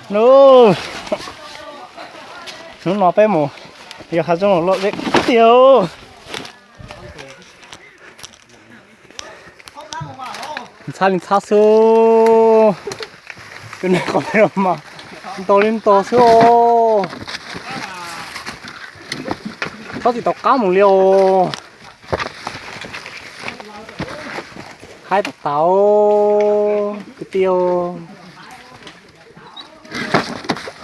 Hnub no peb mus yos hav zoov los lom zem tiag. Ntxhab li ntxhab xwb. Tus neeg qhov no mas ntau li ntau xwb os. Txhob tsis tau qab mus li os. Haib tas tas kwv tij.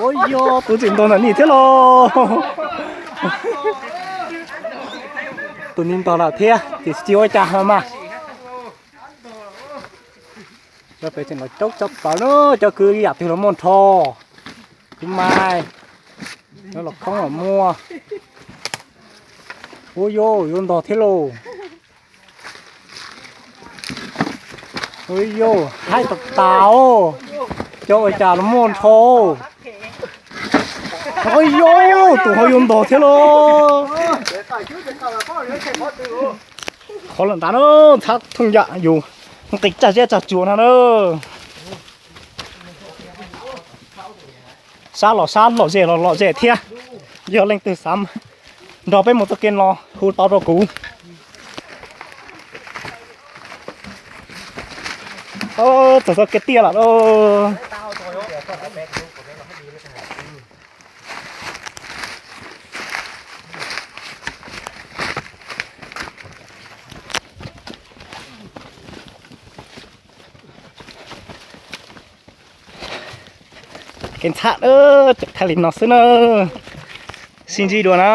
Ua yog tus tseem ntog ntawm ni thiab los. Tus ni ntog lawm thiab ces tsis ua cas mas. Cov pem tseem los caub cov plawv na, cov kwv yam twg los muaj nrho. Kwv mais, cov los khoob los muaj. Ua yog yuav ntog thiab lauj. Ua yog haib tas tas os. Cov ua cas los muaj nrho. Ua yog tus ho yuav ntog thiab lauj. Qhov lawm ntawd na, ntxhab thooj yam yus nqis tsag ziab tsag tsuag no na. Sab los sab, lom zem los lom zem thiab. Yog leej twg xav nrog peb mus txoj kev no hu tau rau kuv. Txog txoj kev tiaj lawm lauj. Kev ntxhab na, tseem thaj li no xwb na. Sib ntsib dua na.